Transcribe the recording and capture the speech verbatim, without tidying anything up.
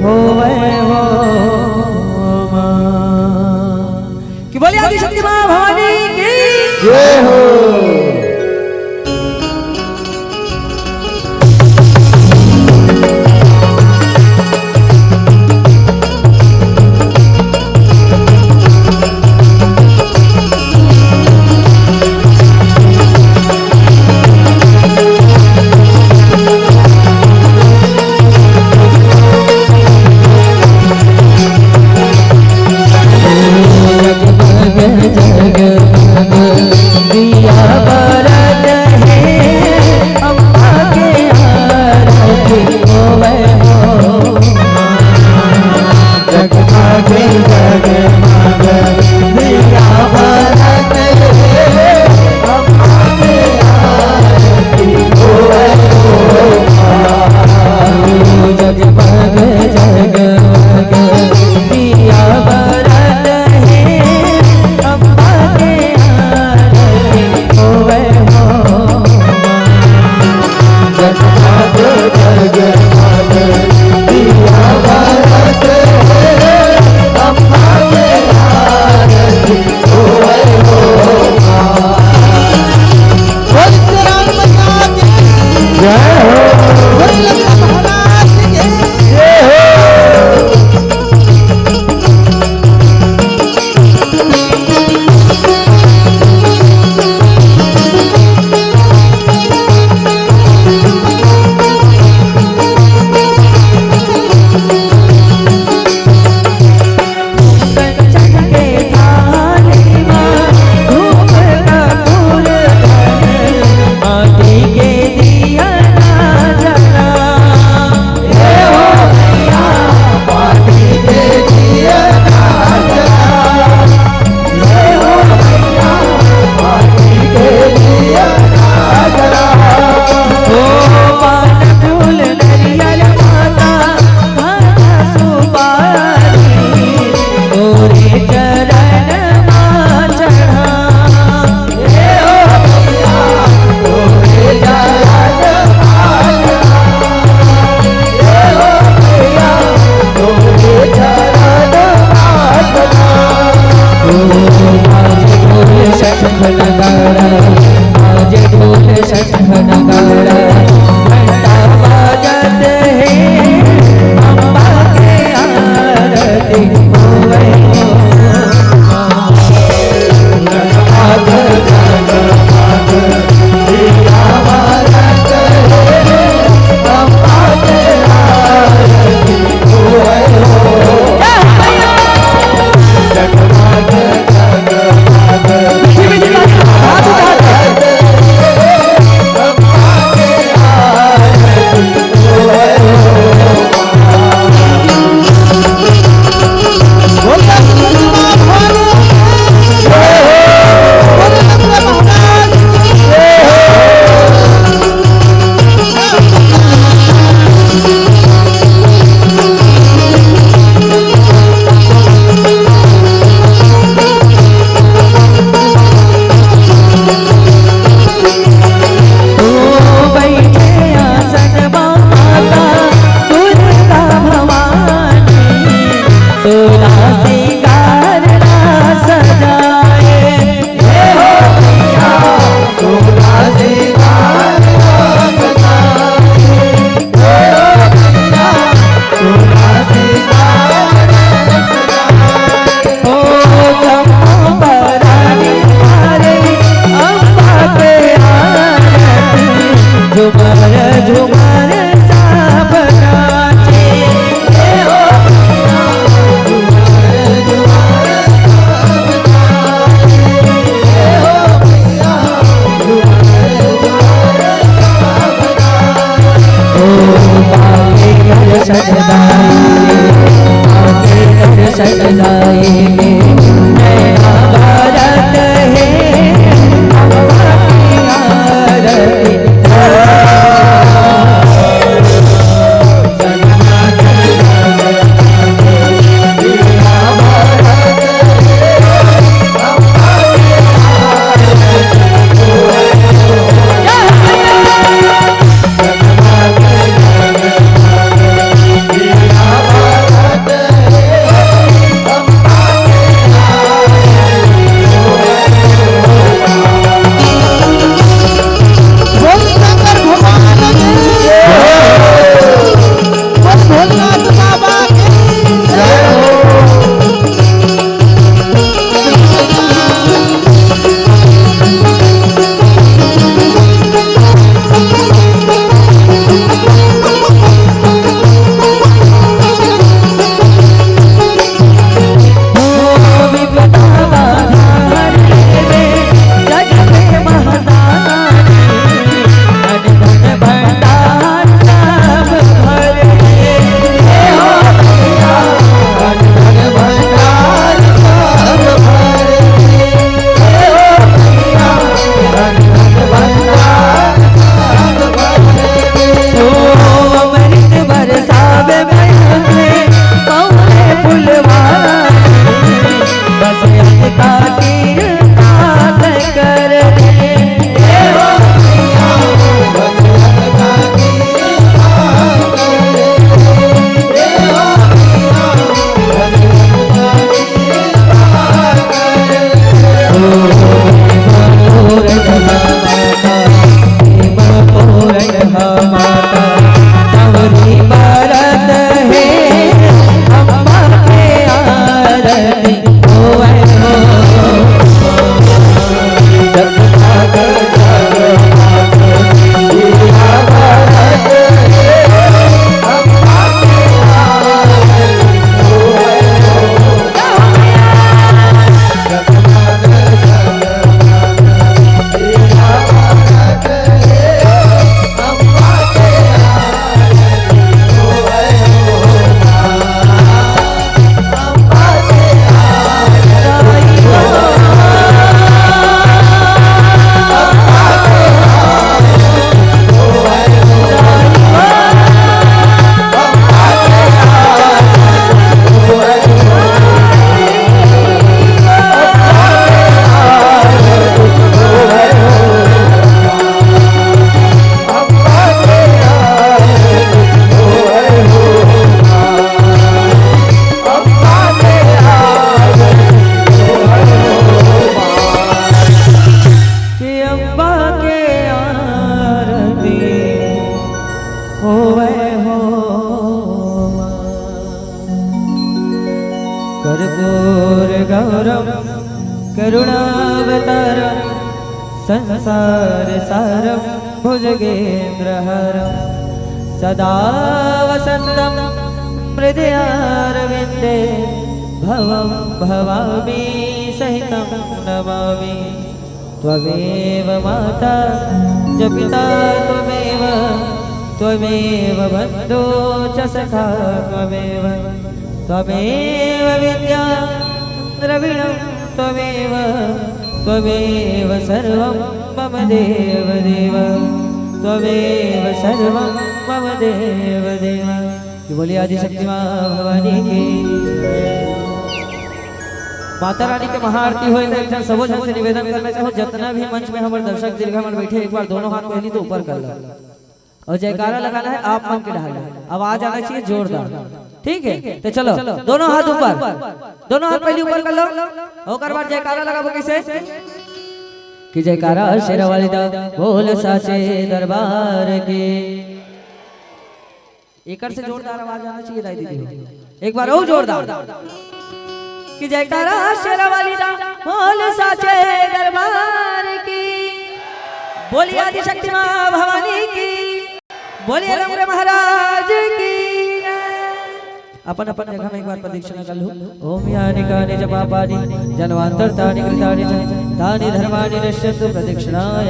होवै हो माँ। कि बोलिए आदिशक्ति माँ भवानी की जय हो। जगमग जगमग दिया बरत है, अम्मा के आरती होवे हो। जगमग जगमग दिया बरत है, अम्मा के आरती होवे हो। जगमग जगमग दिया बरत है, अम्मा के आरती होवे हो। जगमग जगमग दिया बरत है, अम्मा के आरती होवे हो। बोल श्री राम मैया की जय हो। बोल लखन महाराज की जय हो। कर्पूरगौरं करुणावतारं संसारसारं भुजगेन्द्रहारं सदा वसन्तं हृदयारविन्दे भवं भवामी सहितं नमामि। त्वमेव माता च पिता त्वमेव, त्वमेव बन्धु च सखा त्वमेव, त्वमेव विद्या द्रविणं त्वमेव, त्वमेव सर्वं मम देव देव, त्वमेव सर्वं मम देव देव। कि बोलिए आदिशक्ति माँ भवानी की। माता रानी के महाआरती होए तो एक झन सबो झन से निवेदन करना चाहूँ, जितना भी मंच में हमारे दर्शक दीर्घा मन बैठे, एक बार दोनों हाथ पहली तो ऊपर कर लो और जयकारा लगाना है आप मन के ढाल में। आवाज आना चाहिए जोरदार। ठीक है, तो चलो दोनों हाथ ऊपर, दोनों हाथ पहले ऊपर कर लो, ओकर बाद जयकारा लगाबो कैसे कि जयकारा शेरा वाली दा बोल साचे दरबार की। एकर से जोरदार आवाज आना चाहिए दाई दीदी हो। एक बार और जोरदार कि जयकारा शेरा वाली दा बोल साचे दरबार की। बोलिए आदिशक्ति माँ भवानी की। बोलिए रमरे महाराज की। अपन अपन जगह में एक बार प्रदक्षिणा कर लो। ओम यानि कानि च पापानि जन्मांतर तानि कृतानि च तानि धर्मानि नश्यंतु प्रदक्षिणाया